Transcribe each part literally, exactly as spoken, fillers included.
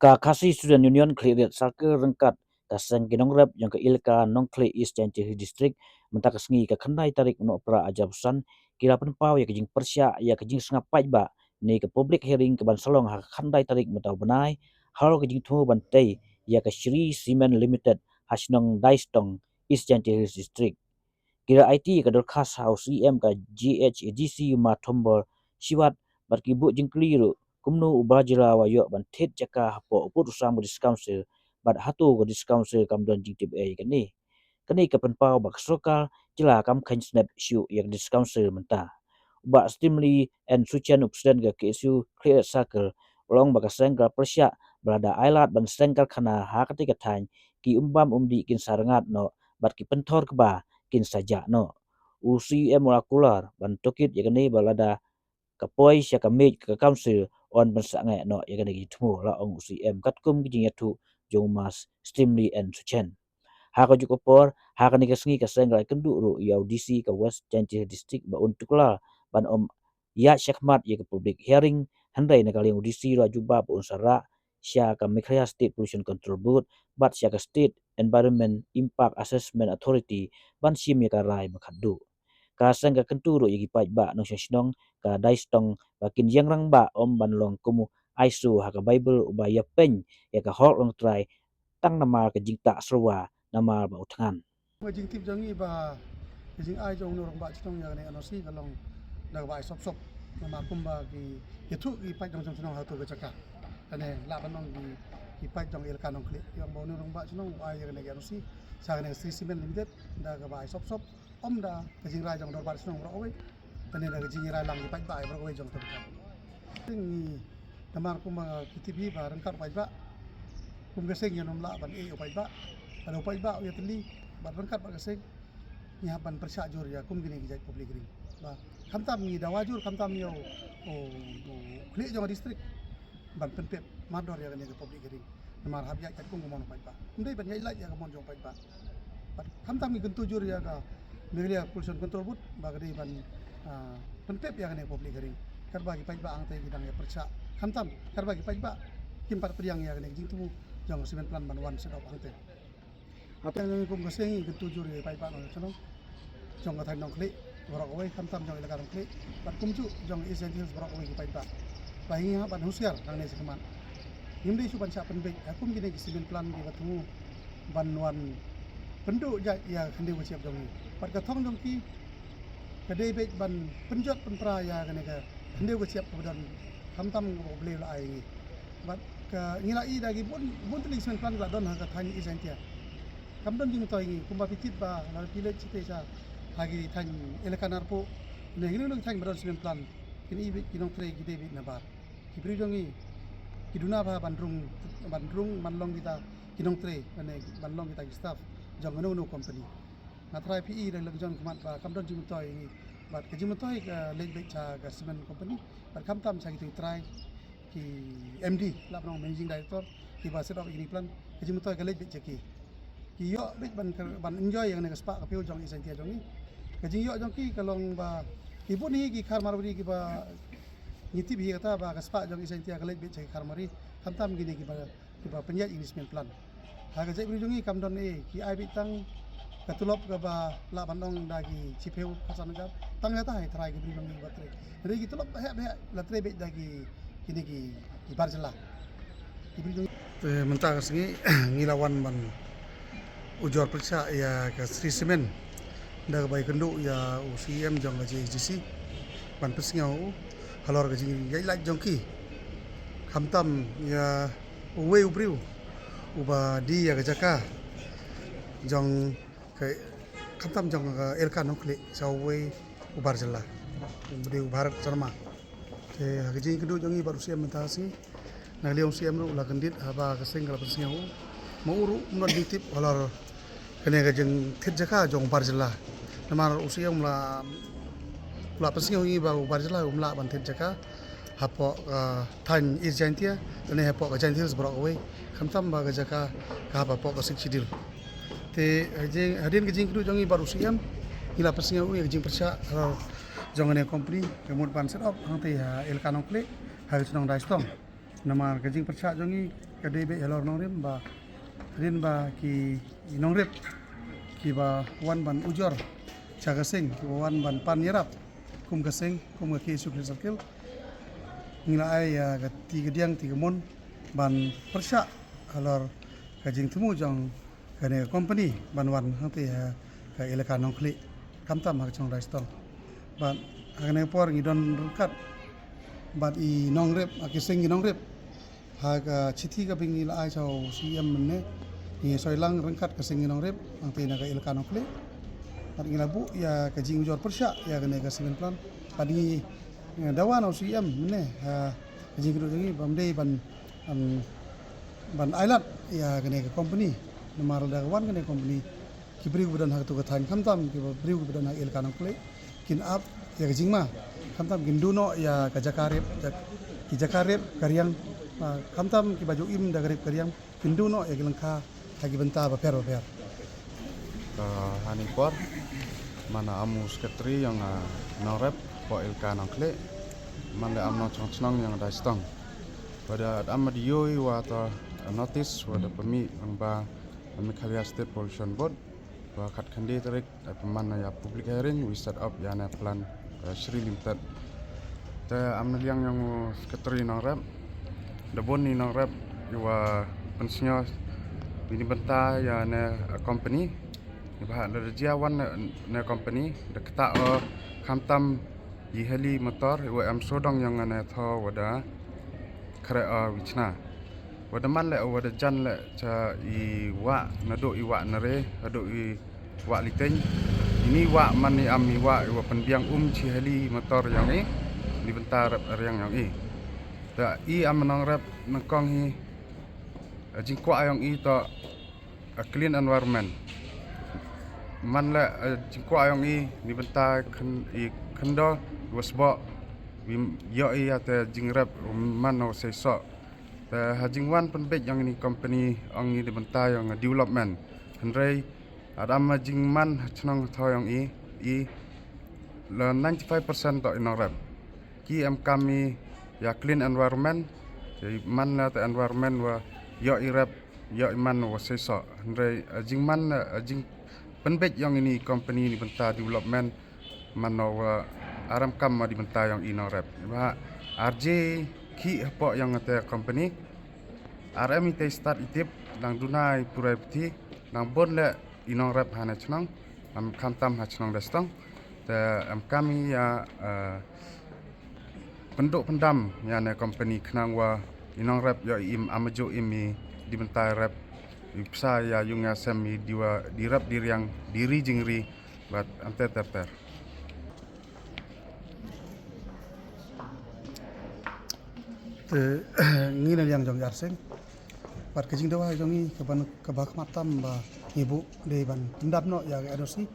Ka Khasi Student Union Khliehriat Circle ryngkat ka seng ki nongrep jong ka Elaka Nongkhlieh, East Jaintia Hills District, mynta ka sngi ka khyndai tarik u Nohprah arhajar arphew san, ki la pynpaw ïa ka jingpyrshah ïa ka jingsngap paidbah ne ka public hearing kaban sa long ha ka khyndai tarik mynta u bnai, halor ka jingthmu ban tei ïa ka Shree Cement Limited ha shnong Daistong, East Jaintia Hills District. Ki la aiti ka dorkhas ha u C M ka J H A D C u Ma Thombor Shiwat, bad ki buh jingkylli ruh kumno u Bah Jylla u ïoh ban thied jaka hapoh u pud u sam ka District Council, bad hato ka District Council kam don jingtip ei ïa kane. Kane ka pynpaw ba ka sorkar jylla kam kheiñ snep shuh ïa ka District Council mynta. U Bah Stimly N Suchen, u President ka K S U Khliehriat Circle, u la ong ba ka seng ka la pyrshah ba lada ai lad ban seng karkhana ha katei ka thaiñ, ki umbam umdih kin sa rngat noh bad ki pynthor kba kin sa jah noh. U C M u la kular ban tohkit ïa kane ba lada ka poi sha ka miej ka Council, yn ban sangeh noh ïa kane ka jingthmu, la ong u C M katkum ka jingïathuh jong u Ma Stimly N Suchen. Ha kajuh ka por, ha kane ka sngi ka seng ka la ïakynduh ruh ïa u D C ka West Jaintia Hills District ba un tuklar ban ym ïaid shakhmat ïa ka public hearing, hynrei na ka liang u D C u la jubab ba un sa rah sha ka Meghalaya State Pollution Control Board bad sha ka State Environment Impact Assessment Authority ban shim ïa ka rai ba khatduh. Ka seng ka kyntu ruh ïa ki paidbah nongshong shnong ka Daistong ba kin ïeng rangbah, ym ban long kum u Jisu ha ka Baibl uba ïapeiñ ïa ka hok long trai tang namar ka jingtah syrwa namar ba u thngan. Ka jingtip jong ngi ba ka jingai jong u rangbah shnong ïa kane N O C ka long da kaba ai sop sop, namar kumba ki ïathuh ki paid nongshong shnong ha tu ka jaka. Kane lah ban ong ki, ki paid jong Elaka Nongkhlieh, ïa ba u rangbah shnong u ai ïa kane ka N O C sha kane ka Shree Cement Limited da kaba ai sop sop, ym da ka jingrai jong dorbar shnong baroh kawei, kane da ka jingrai lang ki paidbah baroh kawei jong tu ka. Ngi, namar kumba ki tip hi ba ryngkat u paidbah, kum ka seng ngi ym lah ban ïeh u paidbah. Lada u paidbah u ïatylli bad ryngkat bad ka seng, ngi hap ban pyrshah jur ïa kum kine ki jait public hearing. Ba khamtam ngi dawa jur, khamtam ïa u, u, u khlieh jong ka district ban pynpep mardor ïa kane ka public hearing. Namar hap ïaid katkum ka mon u paidbah, ym dei ban ïaid lait ïa ka mon jong u paidbah. Bad khamtam ngi kyntu jur ïa ka Meghalaya Pollution Control Board ba ka dei ban, ah, pynpep ïa kane ka public hearing. Katba ki paidbah hangtei ki dang ïa pyrshah, khamtam katba ki paidbah kim pat pdiang ïa kane ka jingthmu jong ka cement plant ban wan set up hangtei. Hapdeng jong ngi kum ka seng ngi kyntu jur ïa ki paidbah nongshong shnong jong ka thaiñ Nongkhlieh baroh kawei, khamtam jong Elaka Nongkhlieh bad kumjuh jong East Jaintia Hills baroh kawei ki paidbah ba ngi hap ban husiar nangne shakhmat. Ngim dei shuh ban shah pynbeit ha kum kine ki cement plant kiba thmu ban wan pynduh jait ïa ka khyndew ka shyiap jong ngi. Bad ka thong jong ki ka dei beit ban pynjot pynpra ïa kane ka khyndew ka shyiap kaba don, khamtam kaba U Blei u la ai ïa ngi. Bad ka, ngi la ïohi da ki bun, bun tylli ki cement plant ki la don ha ka thaiñ East Jaintia. Kam don jingmyntoi ïa ngi, kumba phi tip ba lada phi leit shatei sha ha ki thaiñ Elaka Narpuh ne kino kino ki thaiñ ba don cement plant, phin ïohi beit ki nongtrei ki dei beit na bar. Ki briew jong ngi ki duna bha ban rung, ban rung ban long kita ki nongtrei, mane ban long kita ki staff jong kano kano company. Nga tharai phi i da la ka jong khmat ba kam don jingmyntoi ïa ngi. Bad ka jingmyntoi ka leit beit sha ka cement company bad khamtam sha kito ki trai, ki M D, lah ban ong managing director, kiba set up ïa kine ki plant, ka jingmyntoi ka leit beit sha ki. Ki ïoh beit ban, ban enjoy ïa kane ka spah ka phew jong East Jaintia jong ngi. Ka jingïoh jong ki ka long ba ki bun hi ki khar marwari kiba ngi tip hi kata ba ka spah jong East Jaintia ka leit beit sha ki khar marwari, khamtam kine kiba kiba pynïaid ïa kine ki cement plant. Ha ka jaitbynriew jong ngi kam don ei, ki ai beit tang ka tulop kaba lah ban ong da ki shiphew khatsan hajar. Tang kata hi tharai ki briew jong ngi ba trei. Hynrei ki tulop ba heh ba heh la trei beit da ki, kine ki, ki bar jylla. Ki briew jong ngi. Te mynta ka sngi ngi la wan ban ujor pyrshah ïa ka Shree Cement da kaba ïakynduh ïa u C E M jong ka J H D C ban pynsngew halor ka jingïaid lait jong ki. Khamtam ïa uwei u briew uba die ïa ka jaka jong ka, khamtam jong ka Elaka Nongkhlieh sha uwei u bar jylla, uba dei u Bharat Sharma. Te ha ka jingïakynduh jong ngi bad u C M mynta ka sngi, na ka liang u C M ruh u la kyndit haba ka seng ka la pynsngew, ma u ruh um don jingtip halor kane ka jingthied jaka jong u bar jylla. Namar u C M u la, u la pynsngew ïa ngi ba u bar jylla um lah ban thied jaka hapoh ka thaiñ East Jaintia lane hapoh ka Jaintia Hills baroh kawei, khamtam ba ka jaka ka hap hapoh ka Sixth Schedule. Te ha jing, hadien ka jingïakynduh jong ngi bad u C M, ngi la pynsngew ïa ka jingpyrshah halor jong kane ka company ka mut ban set up hangtei ha Elaka Nongkhlieh ha ka shnong Daistong. Namar ka jingpyrshah jong ngi Ka dei beit halor nongrim ba rin ba ki nongrep kiba wan ban ujor cha ka seng, kiba wan ban pan ïarap kum ka seng, kum ka K S U Circle. Ngi la ai ïa ka ti ka diang ti ka mon ban pyrshah halor ka jingthmu jong kane ka company ban wan hangte ha ka elaka Nongkhlieh, khamtam ha ka chnong Daistong. Bad ha kane ka por ngi don ryngkat bad i nongrep, ha ki seng ki nongrep. Ha ka chithi kaba ngi la ai cha u C M mynne, ngi soi lang ryngkat ka seng ki nongrep hangte na ka elaka Nongkhlieh. Bad ngi la buh ïa ka jingujor pyrshah ïa kane ka cement plant. Bad ngi, ngi dawa na u C M mynne ha ka jingkyrduh jong ngi bym dei ban, ban, ban ailad ïa kane ka company. Namar lada ka wan kane ka company, ki briew kiba don ha katu ka thaiñ, khamtam ki briew kiba don ha elaka Nongkhlieh, kin ap ïa ka jingma, khamtam kin duh noh ïa ka jaka rep, ki jaka rep ka riang, khamtam kiba ju im da ka rep ka riang, kin duh noh ïa ki lyngkha ha ki bynta bapher bapher. Ha kane ka por, man la am u secretary jong ka nongrep hapoh elaka Nongkhlieh, man la am nongchong chnong jong ka Daistong. Wat la am da ïoh ïa kata ka notice wat la pynmih lyngba Meghalaya State Pollution Board ba khatkhyndai tarik, eh, pynman ïa public hearing, wi set up ïa kane ka plant, eh, Shree Limited. Te am na liang jong u secretary nongrep, da bun i nongrep iwa pynsngew ïa kane ka bynta ïa kane ka company. Neibhah lada jia wan kane ka company, da ktah o khamtam i heli motor iwa em sawdong jong kane ka thaw wat la khreh o wi chna. Wat la man leh, wat la jan leh cha i wah, naduh i wah Nare haduh i wah Litein. Ini i wah man i am i wah iwa pynbiang um cha i heli motor jong i, na ka bynta rep riang jong i. Te i am nongrep nyngkong hi, eh, jingkwah jong i toh a clean environment. Man leh, eh, jingkwah jong i na ka bynta khyn-, i khyndew wa sboh, wi ïoh i ïa kata ka jingrep man wa seisoh. Te ha jingwan pynbeit jong kane ka company, ong i na ka bynta jong ka development. Hynrei lada ma jingman ha chnong ha thaw jong i, i la ninety-five percent toh i nongrep. Ki em kam i ïa clean environment, te man la kata ka environment wa ïoh i rep, ïoh i man wa seisoh. Hynrei, eh, jingman, eh, jingpynbeit jong kane ka company na ka bynta development, man wa, eh, ar em kam na ka bynta jong i nongrep. Ba ar jingkhih hapoh jong kata ka company, ar em i tei stad i tip, dang duna i purai puthi, dang bun leh i nongrep ha kane ka chnong, em khamtam ha chnong Daistong. Te em kam i ïa, eh, pynduh pyndam ïa kane ka company khnang wa i nongrep ïoh i im, am ju im i na ka bynta rep, i pisa ïa ïung ïa sem i, di wa, di rep di riang, di ri jingri, bad ante ter ter. Te ngi na liang jong i arseng, bad ka jingdawa jong i kaba, kaba khmat tam ba ngi buh dei ban pyndam noh ïa ka N O C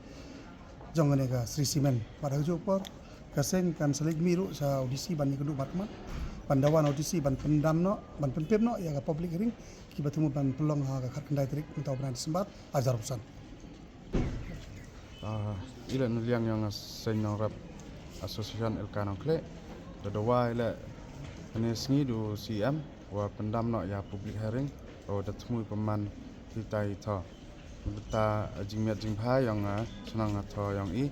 jong kane ka Shree Cement. Bad ha kajuh ka por ka seng kan sa leit mih ruh sha u D C ban ïakynduh markhmat, ban dawa na u D C ban pyndam noh, ban pynpep noh ïa ka public hearing, kiba thmu ban pynlong ha ka khatkhyndai tarik mynta u bnai December, ar hajar arphew san. Ah, i leh na liang jong ka seng nongrep Association Elaka Nongkhlieh, da dawa i leh ha kane ka sngi da u C M wa pyndam noh ïa public hearing, wa da thmu pynman hitai hi thaw. Na ka bynta jingmiat jingbha jong ka chnong ka thaw jong i,